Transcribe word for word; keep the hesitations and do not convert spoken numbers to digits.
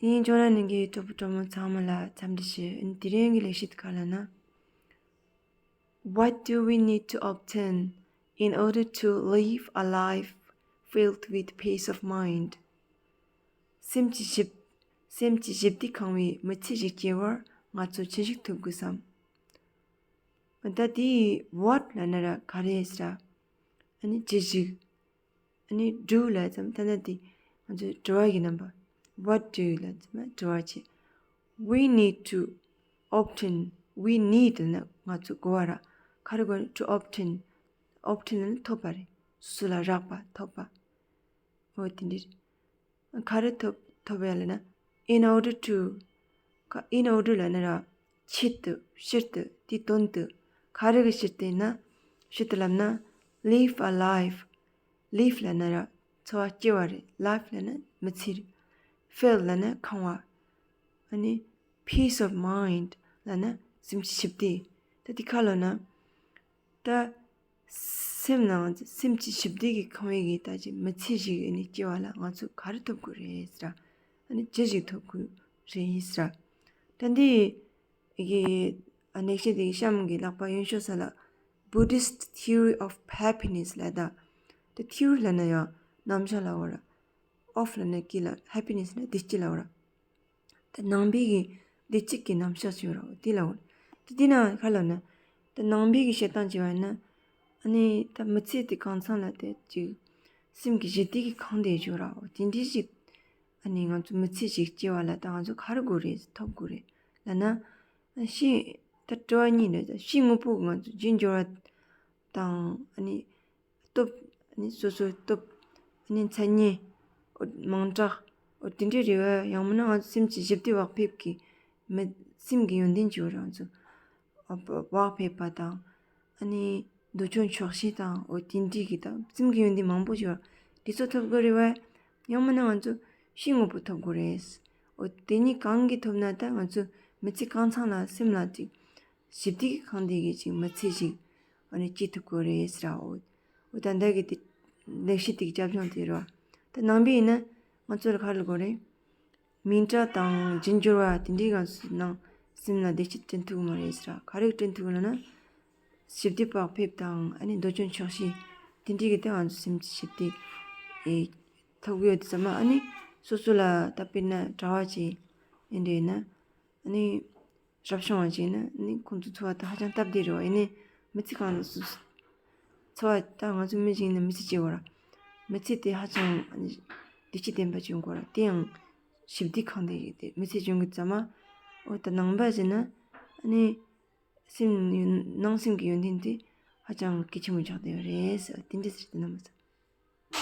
ཡིན་ཅོ་ར་ནི་གི་གྲོགས་པོ་གྲོགས་མོ་ཚང་མ་ལ་འཚམས་འདྲི་ཞུ། དེ་རིང་གི་ལེགས་བཤད་ག་ལ་ན། What do we need to obtain in order to live a life filled with peace of mind? སེམས་ཀྱི་ཞི་སེམས་ཀྱི་ཞི་བདེ་ཁེངས་པའི་མི་ཚེ་ཞིག་སྐྱེལ་བར་ང་ཚོ་ཅི་ཞིག་ཐོབ་དགོས་སམ། ད་དེའི་what ལབ་ན་ར་ག་རེ་ཟེར། ཨ་ནི་ཅི་ཞིག་ཨ་ནི་do ལབ་ཙམ་ད་ལྟ་དེ་ང་ཚོའི་དྲི་བ་ཡི་རྣམ་པ། What do ལབ་ཙམ་དྲི་བ་བྱེད། We need to obtain. We need ལབ་ན་ང་ཚོ་དགོས་པ་ར། ག་རེ་དགོས་to obtain. Obtain ལབ་ན་ཐོབ་པ་རེད། སུ་ལ་རག་པ་ཐོབ་པ། འོ་དེ་འདྲ་རེད། ག་རེ་ཐོབ་ཐོབ་ཡ་ལབ་ན། In order to. ཁ- in order ལབ་ན་ར། ཆེད་དུ་ཕྱིར་དུ་དེའི་དོན་དུ། ག་རེ་གི་ཕྱིར་དུ་ཡིན་ན། ཕྱིར་དུ་ལབ་ན། Live a life. Live ལབ་ན་ར་འཚོ་བ་སྐྱེལ་བ་རེད། Life ལབ་ན་མི་ཚེ་རེད། Filled ལབ་ན་ཁེངས་པ། ཨ་ནི་peace of mind ལབ་ན་སེམས་ཀྱི་ཞི་བདེ། ད་དེ་ག་ལབ་ན། ད་སེམས་ནང་སེམས་ཀྱི་ཞི་བདེ་གི་ཁེངས་པའི་གི་ད་ཅིག་མི་ཚེ་ཞིག་ཨ་ནི་སྐྱེལ་བ་ལ་ང་ཚོ་ག་རེ་ཐོབ་དགོས་རེད་ཟེར། ཨ་ནི་ཅི་ཞིག་ཐོབ་དགོས་རེད་ཟེར། ད་འདི་ཡི་གི་ཨ་ནེ་ཤེ་དེ་གི་གཤམ་གི་ལག་པ་གཡོན་ཕྱོགས་ས་ལ། Buddhist theory of happiness ལབ་ད། ད་theory ལབ་ན་ཡང་རྣམ་གཞག་ལབ་པ་ར། Of ལབ་ན་སྐྱིད་ལ། Happiness ལབ་ན་བདེ་སྐྱིད་ལབ་པ་ར། ད་ནང་པའི་གི་བདེ་སྐྱིད་ཀྱི་རྣམ་གཞག་ཅིག་ཡོད་ར་དེ་ལ་འོ། ད་དེ་ན་ག་ལ་ན། ད་ནང་པའི་གི་བཤད་སྟངས་ཅིག་བ་ན། ཨ་ནི་ད་མི་ཚེ་དེ་གང་ཚང་ལ་དེ་ཅིག་སེམས་ཀྱི་ཞི་བདེ་གི་ཁེངས་དེ་ཡོད་ར་འོ་དེ་འདྲའི་ཞིག་ཨ་ནི་ང་ཚོ་མི་ཚེ་ཞིག་སྐྱེལ་བ་ལ་ད་ང་ཚོ་ག་རེ་དགོས་རེད་ཐོབ་དགོས་རེད་ལབ་ན། ཤི། ད་དྲི་བ་གཉིས་རེད། ད་ཤི་དངོས་པོ་ང་ཚོ་རྒྱུ་འབྱོར་བ་དང་ཨ་ནི། སྟོབས། ཨ་ནི་སོ་སོའི་སྟོབས། ཨ་ནི་མཚན་སྙན། འོ་མང་དྲགས། འོ་དེ་འདྲའི་རེད་བ། ཡང་མིན་ན་ང་ཚོ་སེམས་ཀྱི་ཞི་བདེ་བག་ཕེབས་ཀྱི་མི་སེམས་ཀྱི་ཡོན་ཏན་ཅིག་ཡོད་རང་ཚོ། ཨ་བ་བག་ཕེབས་པ་དང་། ཨ་ནི་འདོད་ཆུང་ཆོག་ཤེས་དང་འོ་དེ་འདྲའི་གི་དང་སེམས་ཀྱི་ཡོན་ཏན་མང་པོ་ཞིག་ཡོད་ར། དེ་ཚོ་ཐོབ་དགོས་རེད་བ། ཡང་མིན་ན་ང་ཚོ་ཤི་དངོས་པོ་ཐོབ་དགོས་རེད། འོ་དེ་གཉིས་གང་གི་ཐོབ་ན་ད་ང་ཚོ་མི་ཚེ་གང་ཚང་ལ་སེམས་ལ་ཅིག་ཞི་བདེ་གི་ཁེངས་དེ་གི་ཅིག་མི་ཚེ་ཞིག་ཨ་ནི་སྐྱེལ་ཐུབ་དགོས་རེད་ཟེར་ར། འོ་འོ་ད་ལྟ་གི་དེ་ལེགས་བཤད་དེ་གི་རྒྱབ་ལྗོངས་དེ་རེད་བ། ད་ནང་པའི་ཡིན་ན་ང་ཚོ་ལ་ག་རེ་དགོས་རེད། མིང་གྲགས་དང་རྒྱུ་འབྱོར་བ་དེ་འདྲའི་ང་ཚོའི་ནང་སེམས་ལ་བདེ་སྐྱིད་བསྐྲུན་ཐུབ་ཀྱི་མ་རེད་ཟེར་ར། ག་རེ་བསྐྲུན་ཐུབ་ཀྱི་ལབ་ན། ཞི་བདེ་བག་ཕེབས་དང་ཨ་ནི་འདོད་ཆུང་ཆོག་ཤེས་དེ་འདྲའི་གི་དེ་ང་ཚོ་སེམས་ཀྱི་ཞི་བདེ་ཨེ་ཐོབ་ཀྱི་ཡོད་དུས་ཙམ་པ། ཨ་ནི་སོ་སོ་ལ་ད་དཔེར་ན་གྲྭ་བ་ཅིག་ཡིན་འདྲ་ཡིན་ན་ཨ་ནི། རབ་བྱུང་བ་ཅིག་ནི་ནི་ཁོང་ཚོ་འཚོ་བ་དེ་ཧ་ཅང་སྟབས་བདེ་རེད་བ། ཡིན་ནའི་མི་ཚེ་གང་ལ་སུ་འཚོ་བ་ད་ང་ཚོ་མི་ཞིག་ནི་མི་ཚེ་སྐྱེལ་བ་ར། མི་ཚེ་དེ་ཧ་ཅང་བདེ་སྐྱིད་ལྡན་པ་ཅིག་དགོས་ར། དེ་ཡང་ཞི་བདེ་ཁེངས་དེ་ཡོད་དེ་མི་ཚེ་སྐྱོང་གི་ཙམ་མ། འོ་ད་ནང་པ་ཞིག་ན་ནི་སེམས་ནང་སེམས་ཀྱི་ཡོན་ཏན་དེ་ཧ་ཅང་གལ་ཆེན་པོ་ཆགས་བསྡད་ཡོད་རེད་ཟེར་དེ་འདྲ་ཟེར་དེ་ན་མ་ཟེར།